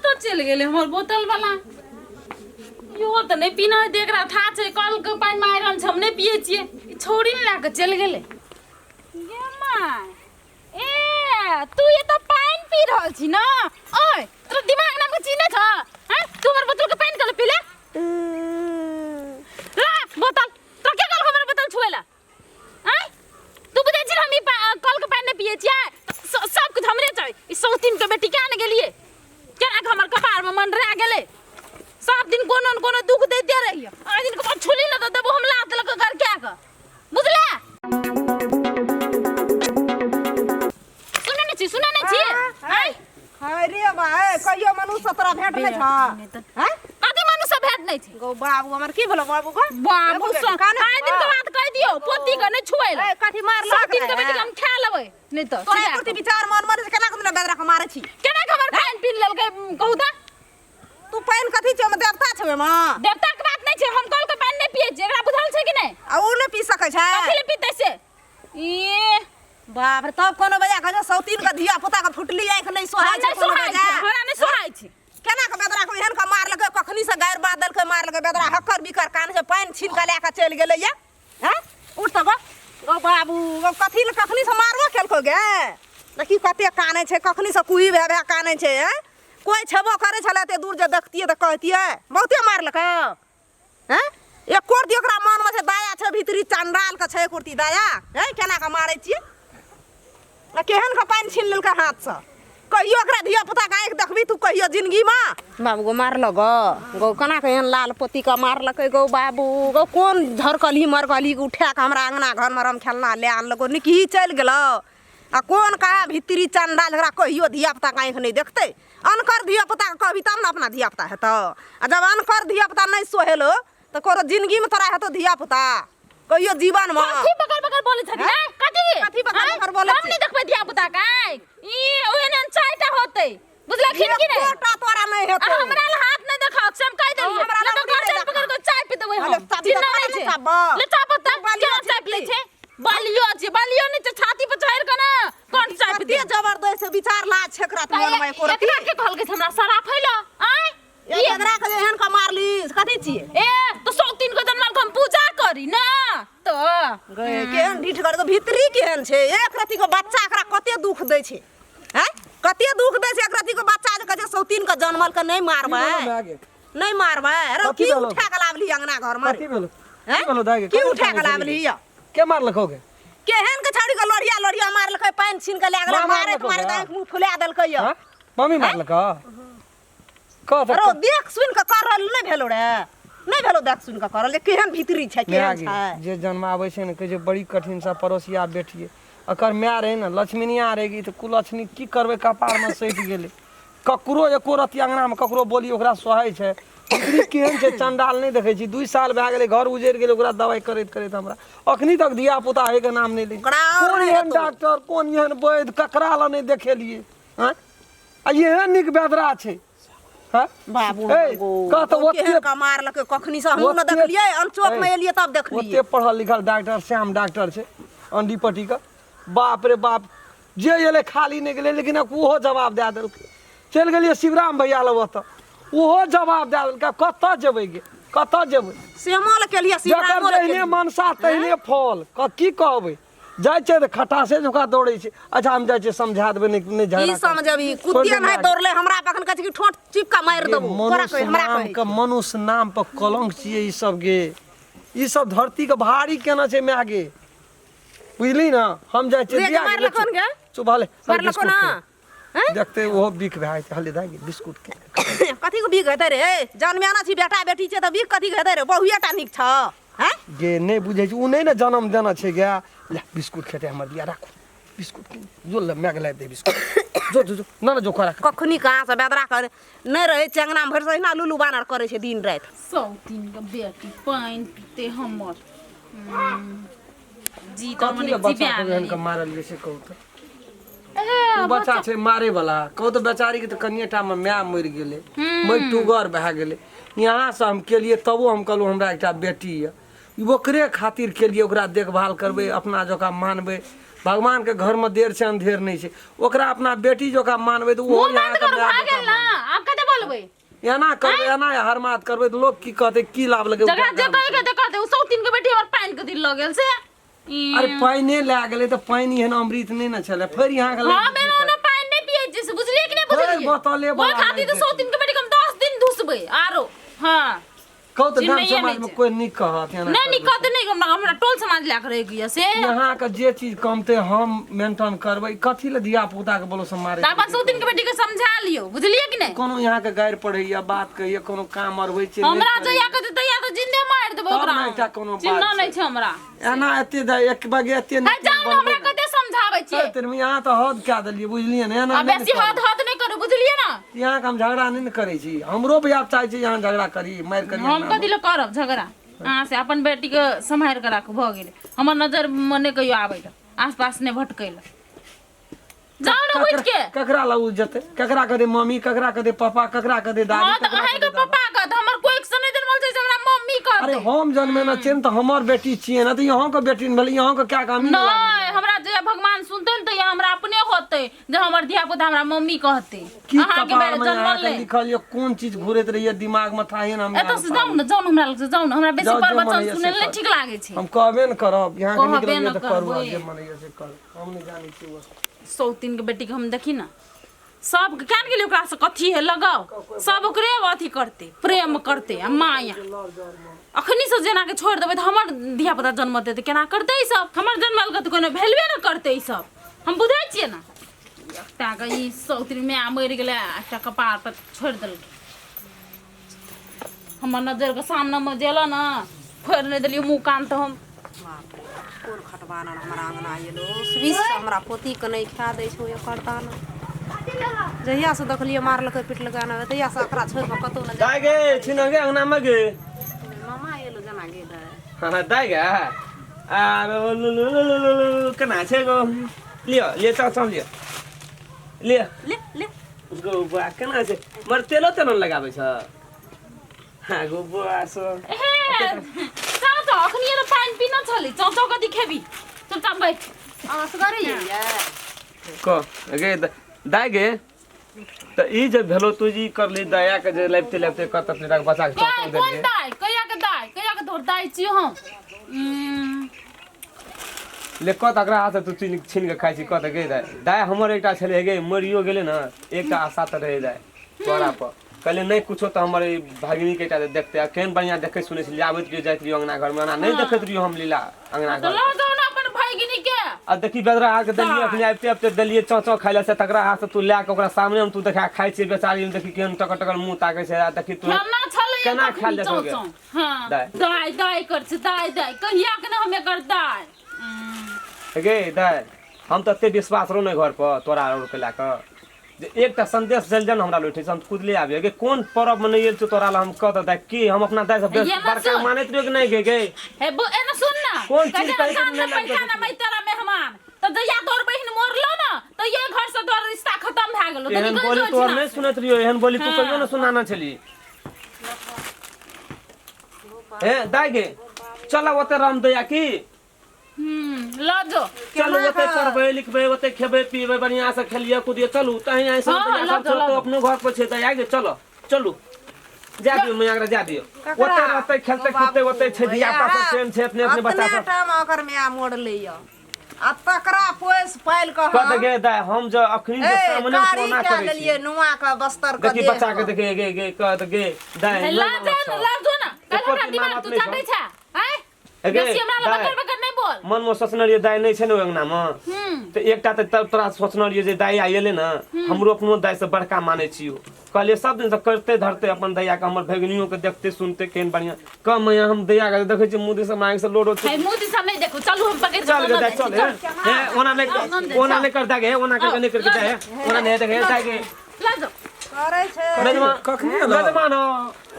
कतऽ चलि गेलै हमर बोतल वाला? इहो तऽ नहि पीना हेतै एकरा, था छै कलके पानिमे आयरन छै, हम नहि पियै छियै। ई छौड़ी ने लए कऽ चलि गेलै। गे माय, ए तू एतऽ पानि पी रहल छी ने? ओए, तोरा दिमाग नामके चीज नहि छौ? हैं, तू हमर बोतलके पानि कऽ पी ले। ला बोतल। तोरा के कहलक हमर बोतल छुए ला? आँय, तू बुझै छी हम ई कलके पानि नहि पियै छियै? सब किछु हमरे छै। ई सौतीन के बेटी किया ने गेलियै? केना के हमर कपारमे मंडरा गेलै? सब दिन कोनो ने कोनो दुख दैते रहियै। आइ दिन के बाद छुली ने तऽ देबो हम लात लऽ कऽ गरका कऽ, बुझले? सुनै नहि छी, सुनै नहि छी? आँय, हाय रे बा, ए, कहियो मनुष्य तोरा भेंट नहि छह? हैं? कथी मनुष्य भेंट नहि छै? गौ बाबू, हमर की भेलो बाबू गो? बाबू एगो काने आइ दिन के बात कहि दियौ, पोती के नहि छुए ला। ए, कथी मारलक सब दिन के रे? बेटी के हम खा लेबै नहि तऽ तोरा सीधा प्रति विचार मन मरे केना के बेदरा के मारै छी? केना के हमर पानि पी लेलकै कहू तऽ? तू पानि कथी छै ओहिमे, देवता छै ओहिमे? देवता के बात नहि छै, हम कल के पानि नहि पियै छियै, एकरा बुझल छै कि नहि? आ ओ नहि पी सकै छै? कथी ले पीतै से? ई बाप रे, तब कोनो बजा कह सौतीन के धिया पुता के फुटली आँखि नहि सोहाइ छै नहि कोनो सोहाइ बजा? छै, हमरा नहि सोहाइ छै। केना के बेदरा के एहन के मारलकै? कखनी से गारि बात देलकै, मारलकै बेदरा हक्कर बिकर कान से पानि छीन के लए के चलि गेलै या। हैं, उठ तऽ गो। गौ बाबू गौ, कथी ले कखनी से मारबो केलको गे? देखी कते कानै छै, कखनी से कुही भए भए कानै छै। हैं, कोइ छेबो करै छलै एते दूर जे देखतियै तऽ कहतियै बहुते मारलकै। हैं, एको रति ओकरा मनमे छै दया छै? भीतरी चंडाल के छै एको रति दया? हैं, केना के मारै छियै आ केहन के पानि छीन लेलकै हाथसँ? कहियो ओकरा धिया पुता के आँखि देखबी तू कहियो जिंदगीमे? बाबू गो, मारलक गो गौ, केना के एहन लाल पोती के मारलकै गौ बाबू गौ? कोन झरकलही मरकलही उठा के हमरा अङ्गना घरमे रम खेलना लए आनलको? निकही चलि गेलौ आ कोन कहाँ भीतरी चंडाल, एकरा कहियो धिया पुता के आँखि नहि देखतै। अनकर धिया पुता के कहबी तब ने अपना धिया पुता हेतौ। आ जब अनकर धिया पुता नहि सोहेलो तऽ ककरो जिंदगीमे तोरा हेतौ धिया पुता कहियो जीवनमे? कथी बकर बकर बोलै छथिन? आँय, कथी कथी बकर आँय? बकर बोलै हम छी? नहि देखबै धिया पुता के आँखि। ई ओहन एहन चारिटा होतै, बुझलखिन कि नहि? एकोटा तोरा नहि आ हेतौ। हमरा लए हाथ नहि देखाओ, से हम कहि देलियै। हमरा नहि लग तऽ नहि गर्दन पकड़ि कऽ चापि देबै हम। अरे चापि चिन्ह दे, नहि नहि छै। चापब। ले चापब तऽ तू बलियो केना छी चापि लै की? छै? बलियो छै, बलियो नहि छै, छाती पर चढ़ि कऽ ने कंठ चापि कते दे। जबरदस्त विचार लाज छै एकरा तऽ मनमे एको रत्ती। एकरा के कहलकै से हमरा सराफै लए? आँय, ए, एकरा के जे एहन के मारली से कथी छियै? ए तऽ सौतीन के जनमल के हम पूजा करी ना तऽ? गए, केहन ढीठ कर भीतरी केहन छै। एक रत्ती के बच्चा एकरा कते दुख दै छै? हैं, कते दुख दै छै? एक रत्ती के बच्चा जे कहै छै सौतीन के जनमल के नहि मारबै, की भेलो माय गे? नहि मारबै। अरे कथी की भेलो? उठा के लाबली अंगना घर में? कथी भेलो? हैं? की भेलो दाइ गे? की कथी उठा के कानै छली लाबली गे? यऽ? के मारलकौ गे? केहन के छौड़ी के लोढ़िया लोढ़िया मारलकै, पानि छीन के लए गेलै। माँ मारैत मारलकौ मारैत गे? आँखि मुँह फुला देलकै यऽ। हाँ? मम्मी मारलकौ? कह तऽ। अरे देख सुन के करल नहि भेलो रे, नहि भेलो देख सुन के करल जे केहन भीतरी छै, केहन माय गे, छै। जे जन्माबै छै ने, कहै छै बड़ी कठिनसँ पड़ोसिया बेटिए। एकर माय रहै ने लक्ष्मीनिया रहै कि तऽ कुलक्षणी की करबै, कपारमे सटि गेलै। ककरो एको रत्ती अङ्गनामे ककरो बोली ओकरा सहै छै? बकरी केहन छै चण्डाल, नहि देखै छी? 2 साल भए गेलै, घर उजड़ि गेलै ओकरा दवाइ करैत करैत, हमरा अखनी तक धिया पुता होइके नाम नहि लै छै। ओकरा आओर कोन नहि एहन हेतौ। डॉक्टर, कोन एहन वैद्य, ककरा लए नहि देखेलियै? आँय, आ एहन नीक बेदरा छै? हँ? बाबू ए, गो, कह तऽ गो, केहन ओते के मारलकै कखनी से हमहूँ ने देखलियै, अनचोक मे एलियै तब देखलियै। ओते पढ़ल लिखल डॉक्टर श्याम डॉक्टर छै अंडी पट्टीके, बाप रे बाप, जे एलै खाली नहि गेलै। लेकिन आब ओहो जवाब दए देलकै। चलि गेलियै शिवराम भैया लग, ओतऽ ओहो जवाब दए देलकै। आब कतऽ जेबै गे, कतऽ जेबै? श्यामो लग केलियै, जकर शिवरामो लग जहने केलियै। मनसा तहने फल। की कहबै, जाइ छै तऽ खटासे जकाँ दौड़ै छै। अच्छा, हम जाइ छियै, समझा देबै, नहि नहि की झगड़ा करबै। समझबी? छोड़ि कुत्ते दे नहि माय। दौड़ले हमरा पखन कहै छै कि ठोंठ चिपका मारि गे, देबो तोरा। मनुष्य कहै हमरा नाम कहै के मनुष्य नाम पर कलंक छियै ई सब गे। ई सब धरती के भारी केना छै माय गे, बुझली ने? हम जाइ छियै रे, दिया गे, मारलको ने गे? चुप हले। मारलको बिस्कुट ना? के। हैं? देखते ओहो बिख भए जेतै। हले दाइ गे, बिस्कुट के कथी के बिख हेतै रे? जनमेना छी, बेटा बेटी छै तऽ बिख कथी के हेतै रे? बहुए टा नीक छ? हैं? गे, नहि बुझै छी, ओ नहि ने जन्म देने छै गे। ले बिस्कुट खेतै हमर दिया, राखू बिस्कुट के। जो ले मायके लाबि दे बिस्कुट। जो जो जो ना ना जो करा। कखनी कहाँ से बेदरा कर नहि रहै छै अंगना मे, भरि से लुलु बानर करै छै दिन राति। सौतीन के बेटी पानि पीते हमर जी तऽ कथी मने ले बच्चा जिबा के एहन के लेलियै। मारलियै से कहू तऽ? ए, ओ बच्चा छै मारे वाला? कहू तऽ, बेचारी के तऽ कनिए टा मे माय मरि गेलै, मरि टुगर भए गेलै। यहाँ से हम केलियै तबो हम कहलहुँ हमरा एकटा बेटी यऽ, ई ओकरे खातिर केलियै, ओकरा देखभाल करबै, अपना जकाँ मानबै। भगवानके घरमे देर छै अन्धेर नहि छै। ओकरा अपना बेटी जकाँ मानबै तऽ ओहो मुँह बंद अहाँके करू, माय भए जकाँ गेल ने? मानबै। आब कते बोलबै? एना करबै, एना हरमात करबै तऽ लोक की कहतै, की लाभ लगै? जकरा जे कहे के ते कहतै। ओ सौतीन के बेटी हमर पानि के दिल लऽ गेल से। अरे पानिए लए गेलै तऽ पानि एहन अमृत नहि ने छलै फेर यहाँ के। हम एना ओना पानि नहि पियै छियै से बुझलियै कि नहि बुझलियै? बोतले ओहि वाला खातिर नहि। तऽ सौतीन के बेटी के हम 10 दिन धुसबै आरो। हाँ, कहू तऽ गाम चिन्हैये समाज नहि में छै। कोई नीक कहत एना नहि करबै? नीक कहतै नहि, हमरा हमरा टोल समाज लए कऽ रहि गइया से। यहाँ के जे चीज कमते हम मेंटेन करबै। कथी लए धिया पुता के बोलो सब मारे? तऽ अपन सौतीन के बेटी के समझा लियौ, बुझलियै कि नहि? कोनो यहाँ के गारि पढ़ैया, बात कहैया, कोनो काम आर होइ छै नहि हमरा करैया। जहिया कहतै तहिया तऽ जिंदे मारि देबै तब ओकरा। ने एकटा कोनो बात चिन्ह छै। नहि छै हमरा। एना एते एक बगे एते है, जाउ ने, हमरा कते समझाबै छियै? तेरे यहाँ तऽ हद कए देलियै, बुझलियै ने? एना आ नहि ने बेसी हद करू। हद नहि करू, बुझलियै ने? यहाँ के हम झगड़ा नहि ने करै छी। हमरो भी आब चाहै छी यहाँ झगड़ा करी, मारि करी। हम कथी लए करब झगड़ा अहाँ से? अपन बेटीके सम्हारि कऽ राखू, भऽ गेलै। हमर नजरमे नहि कहियो आबै लए, आस पास नहि भटकै लए। जाउ ने उठि के। ककरा लग उ जेतै? ककरा कहतै मम्मी, ककरा कहतै पापा, ककरा कहतै दादी? हँ, तऽ ककरा अहींके कहतै दादा? पप्पा कहत, हमर कोइ से नहि जनमल छै से हमरा मम्मी अरे कहतै। हम जन्मेने छियै ने तऽ हमर बेटी छियै ने, तऽ अहाँके बेटी ने भेलै? अहाँके क्या काम? नहि, हमरा जे भगवान सुनतै ने तऽ हमरा अपने होतै जे हमर धिया पुता हमरा मम्मी कहतै। की अहाँके कपार में जनमल अहाँके नहि लिखल यऽ? कोन चीज घुरैत रहिए दिमाग में थाहे ने हम। एतऽ से जाउ ने, जाउ ने हमरा लग से, जाउ ने। हमरा बेसी जाउ, जे प्रवचन मन होइए सुनै से लए करू। ठीक लागै छै। हम कहबे ने करब। यहाँ के नीक कहबे लगैए ने तऽ करू, करबै। आ जे मन होइए से करू। हम नहि जानै छी ओ। सौतीन के बेटी के हम देखी ने सब क्या गेलै, ओकरा से कथी है लगाओ, सब ओकरे अथी करते, प्रेम करते आ माया। अखनी से जेना के छोड़ि देबै तऽ हमर धिया पुता जन्मतै तऽ केना करतै ई सब? हमर जन्मल के तऽ कोनो भेलबे ने करतै ई सब, हम बुझै छियै ने। एकटा के ई सौतीन माय मरि गेलै आ एकटा कपार पर छोड़ि देलकै। हमर नजरके सामनेमे जेलऽ ने फोड़ि नहि देलियै मुँह कान तऽ हम। बाप रे, कोन खटबानर हमरा अङ्गना एलो? विष से हमरा पोतीके नहि खाए दै छौ एकर दाना। जहिया से देखलियै मारलकै पिटलकै ने, तहिया से एकरा छोड़ि कऽ कतहु नहि। दाइ गे, छिन गे अंगना में गे। मामा एलो जेना गेलै। हाँ दाइ गे, आरो लु लु लु लु लु लु, केना छै गो? लिअ लिअ, चल चल, लिअ लिअ। ले ले। गो बुआ, केना छै? मर तेलो तेलो लगाबै छ? हाँ गो बुआ सब। हे चल तऽ अखनी एलो, पानि पीना छलै। चौ चौ कथी खेबी? चुपचाप बैठ। अहाँ असगरे एलियै? क गे दाइ गे, तऽ ई जे भेलो, तू जी करली दया के जे लाबिते लाबिते कत अपने बच्चा के के चौक कोन देलियै। दाइ? कहिया के दाइ? कहिया के तोहर दाइ छियौ हम? ले कत अकरा हाथ से तू छीन छीन के खाइ छी? कत गे दाइ? दाइ हमर एकटा छलै गे, मरियो गेलै ने, एकटा आशा तऽ रहै दाइ तोरा पर। कहले नहि कुछो तऽ हमर ई भगिनी के एकटा देखते आ केहन बढ़ियां देखै सुनै छलियै, आबैत रहियो जाइत रहियो अंगना घरमे, ओना नहि देखैत रहियो हम लीला अंगना तऽ घर। लऽ जाउ ने अपन भगिनी के। आ देखी बेदरा हाथ के देलियै, अखनी आबिते आबिते देलियै चौ चौ खाइ लए, से तकरा हाथ से तू लए कऽ ओकरा सामने हम तू देखा खाइ छियै। बेचारी देखी केहन टकर टकर मुँह ताकै छै। आ देखी तू केना छलै केना तखनी खायल चौ देखौ गे? चौ। हाँ। दाइ। दाइ दाइ कर छै, दाइ दाइ कहिया के ने हम एकर दाइ। गे दाइ, हम तऽ एते विश्वास रहो ने घर पर तोरा आओर के लए कऽ जे एकटा संदेश चलि जाए ने हमरा लोठे से हम कुदले आबियै गे। कोन परब मे नहि आयल छौ तोरा लए हम कह तऽ दाइ की हम अपना दाइ से ये ना बड़का सुन। मानैत रहियो कि नहि गे गे? हे बो एना सुन ना। कोन चीज कहै कहै के ने नहि लगतौ? पैसा ना मैं तेरा मेहमान, तऽ जहिया तोर बहिन मरलो ना तऽ ये घर से तोर रिश्ता खत्म भए गेलो। तऽ एहन निकल बोली जो तोहर एहिठिना नहि से। सुनैत रहियो, एहन बोली तू हाँ। कहियो ने सुनाना छली। हे दाइ गे, चल ओते राम दैया की। लऽ जो। चलू, ओते पढ़बै लिखबै, ओते खेबै पीबै, बढ़िआँ से खेलिए कूदिए। चलू तहीं आइ सब। हाँ, दैया लऽ सब जो, लऽ छोड़ जो। अपनो घर पर छै दैया गे। चलो चलू, जा दियौ मैया, जा दियौ। ककरा? ओते रहतै, खेलतै कूदतै, ओते छै धिया पुता सब, प्रेम छै अपने अपने बच्चा अपने सब। टाइम ओकर माय मोड़लै यऽ आ तकरा पोसि पालि कऽ कत हम गे दाइ, हम जे अखनी जे ए सामने कारी कोना कए करै छी लेलियै नुआ के बस्तर के देखी देह बच्चा के के। देखे गे गे कत गे दाइ, हे नहि लऽ मानत जा छौ। ने, लऽ जो ने। काल्हि एको हमरा दिन दिमाग मानत तू नहि चाटै छौ। छै आँय? हे गे, बेसी हमरा लग दाइ, बकर बकर नहि बोल। मन मे सोचने रहियै दाइ नहि छै ने ओहि अंगना मे, तऽ एकटा तऽ तब तोरा सोचने रहियै जे दाइ आइ एलै ने, हमरो अपनो दाइ से बड़का मानै छियौ। कहलियै सब दिन से करते धरते अपन दैया के, हमर भगिनियो के देखते सुनते केहन बढ़िया कम मैया। हम दैया के देखै छियै मुँह दिस मांग से लोडो। हे मुँह दिशा नहि देखू, चलू, हम पकड़ि कऽ चल गे लऽ दाइ, जाइ चल। छी, हे चल। हे ओना नहि आउ, नन्द, ओना चल। नहि कर दाइ गे, ओना करके नहि करके दाइ, हे ओना नहि देखे दाइ गे। लऽ जाउ। करै छै। मेजबान। कखनी एलऽ? मेजबान हो,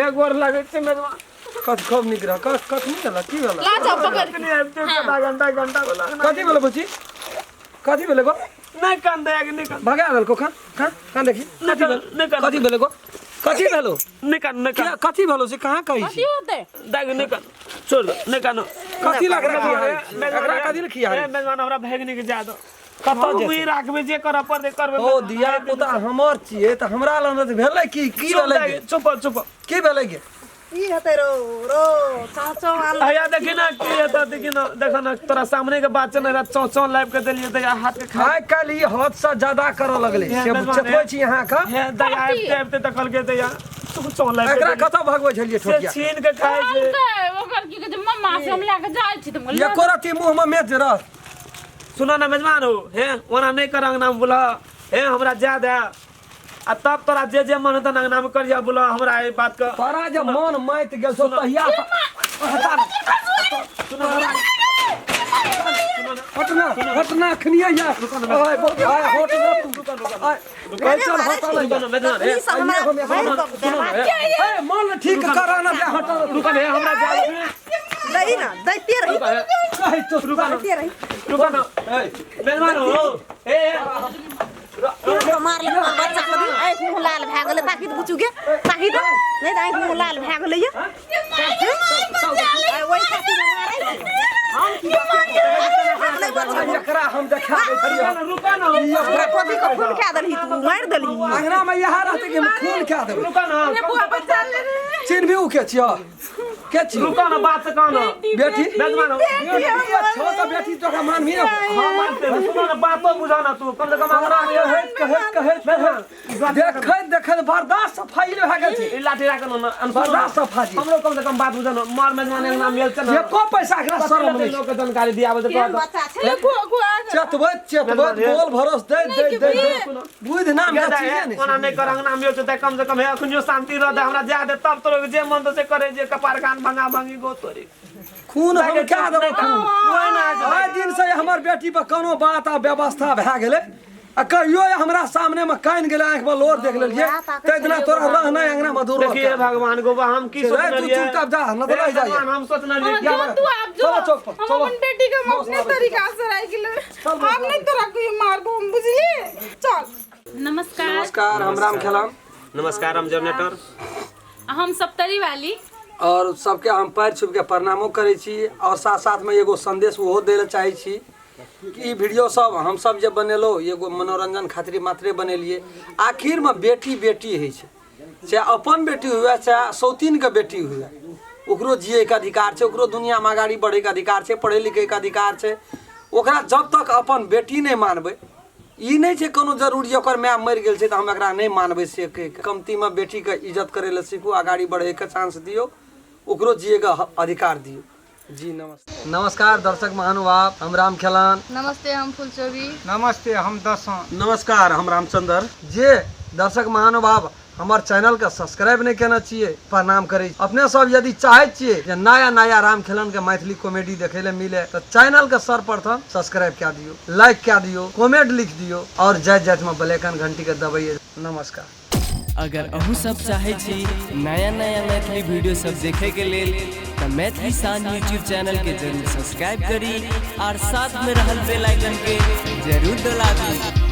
एक गोर लगै छै मेजबान। कथ खूब नीक रह। कखनी एलऽ? की भेल? लऽ जाउ पकड़ि कऽ। नहि आबिते आधा घंटा घंटा वाला। कथी भेलै बुच्ची? कथी भेलै गो? नहि कान दैया के, नहि कान। भगा देलको? खा खा खा, देखी कथी भेल? नहि कान। कथी भेलै गो? कथी भेलो? नहि कान, नहि क्या कान। कथी भेलो से कहाँ कहै छी? कथी होतै? दाइ गे, नहि कान, छोड़ दो, नहि कानो। कथी लग रहा है एकरा? कथी लग खिया? ए मेजबान, हमरा भगिनी के जा दो। कतऽ हम जेतै? ई राखबै जे करऽ पड़तै करबै। ओ धिया पुता हमर छियै तऽ हमरा लग तऽ भेलै की की चुप भेलै दाइ, गे? चुप चुप। की भेलै गे? की हेतै रो रो चौ चौ आलू। हैया देखी ना की हेतौ, देखी ना, देख ना तोरा सामने के बात छै ना, चौ चौ लाबि के देलियै दैया हाथ के खा। आइ काल्हि ई हद से ज्यादा करऽ लगलै हे, से मेजबान, चेतबै छी अहाँके। हे दैया आबिते आबिते तऽ कहलकै दैया चौ चौ लाबि के एकरा देलियै। कतऽ भगबै छलियै से ठोकिया? छीन के खाइ छै। कहलकै ओकर की कहै छै मम्मा से हम लए कऽ जाइ छी तऽ हम कहलियै, एको रत्ती मुँह मे मेज रहत। सुनो ना मेजबान हो, हे ओना नहि कर अंगना में बोला, हे हमरा जा दे आ तब तोरा जे जे मन हेतौ अंगना में करिया बोला, हमरा एहि बात के तोरा जे मन माति गेल छौ तहिया हटना हटना खनिया या ओए बहुत आय हट ना तू आय कैचल हटल रुको ना मेजबान, हे ई सब हमरा मारि कऽ देबाक ए मन ठीक कर ना दे हट रुको ना, हे हमरा जा दे। दही ना दैते रही। कहि तो दैते रही। रुको ना मेजबान हो, हे मारलक हमर बच्चा के आँखि मुँह लाल भए गेलै। ताकि तऽ बुचू गे ताकि तऽ नहि तऽ आँखि मुँह लाल भए गेलै ये। ओहि खातिर मारै छै। हम की हम नहि बचब। एकरा हम देखा दै छियै। रुको ना हमरा पोती के खून खा देलही तू, मारि देलही। अंगना में इएह रहतै कि हम खून खा देबै। रुको ना चिन्हबी उ के छियो के छियो? रुको ना बात से कहो ना बेटी मेजबान हो। बेटी छौ तऽ बेटी तोरा मानबी ना। हाँ मानते हैं। सुनो ना बातो बुझा ना तू कम से कम हमरा हमरा कहैत कहैत कहैत कहैत देखैत देखैत बर्दाश्त सफाई भए गेल छै। ई लाठी राख ना बर्दाश्त सफाजी। हमरो कम से कम बात बुझा ना, मार मेजबान एक नाम मिल चल एको पैसा एकरा शरम नहि छै। लोग के जानकारी दियाबे तऽ केहन बच्चा छै? चेतबैत चेतबैत बोल भरोस दैत दैत दैत बुद्धि नाम के चीजे नहि ओना नहि कर अंगना में तऽ कम से कम हे अखनियो शांति रह दे, हमरा जा दे तब तोरो जे मन तो से करे जे कपार कान भंगा भंगी गो तोरी खून हम क्या देबै खून। ओना आइ दिन से हमर बेटी पर कोनो बात आ व्यवस्था भए गेलै आ कहियो हमरा सामने में कानि गेलै, आँखि में लोर देख लेलियै ताहि दिना तोरा रहनाइ अंगना में दूर देखिए भगवान गोबा हम की से तू सोचने चुपचाप जा, न तऽ रहि जाइए। भगवान हम सोचने हाँ, रहियै जो तू आप जो चलो चौक पर, हम चलो। अपन बेटी के हम अपने तरीका से राखि लेबै। आब नहीं तोरा कोई मारबो हम, बुझलिए? चल। नमस्कार। नमस्कार, हम राम खेलाम। नमस्कार, हम जनरेटर। हम सप्तरी वाली। और सबके हम पैर छुपि के प्रणामो करै छी और साथ साथ में एगो संदेश ओहो दै लए चाहै छी कि ई वीडियो सब हम सब जे बनेलहुँ एगो मनोरंजन खातिर मात्रे बनेलियै। आखिर में बेटी बेटी होइ छै, चाहे अपन बेटी हुए चाहे सौतीन के बेटी हुए, ओकरो जियैके अधिकार छै, ओकरो दुनियामे अगाडि बढ़ैके अधिकार छै, पढ़ै लिखैके अधिकार छै। ओकरा जब तक अपन बेटी नहि मानबै, ई नहि छै कोनो जरूरी ओकर माय मरि गेल छै तऽ हम एकरा नहि मानबै से कहि कऽ। कमतीमे बेटीके इज्जत करै लए सीखू, अगाडि बढ़ैके चांस दियौ, ओकरो जियैके अधिकार दियौ। जी नमस्ते। नमस्कार दर्शक महानुभाव, हम राम खेलान। नमस्ते, हम फुलचोबी। नमस्ते, हम दसों। नमस्कार, हम रामचंद्र। जे दर्शक महानुभाव हमर चैनल के सब्सक्राइब नहीं केने छियै, प्रणाम करै छी। अपने सब यदि चाहै छियै जे नया नया राम खेलन के मैथिली कॉमेडी देखै लए मिले तऽ चैनल के सर्वप्रथम सब्सक्राइब कए दियौ, लाइक कए दियौ, कमेंट लिख दियौ और जाइत जाइत में बेल आइकन घंटी के दबैयै। नमस्कार। अगर अहूँ सब चाहै छी नया नया मैथिली वीडियो सब देखे के लेल तऽ मैथिली शान यूट्यूब चैनल के जरूर सब्सक्राइब करी और साथ में रहल बेल आइकन के जरूर दबाबी।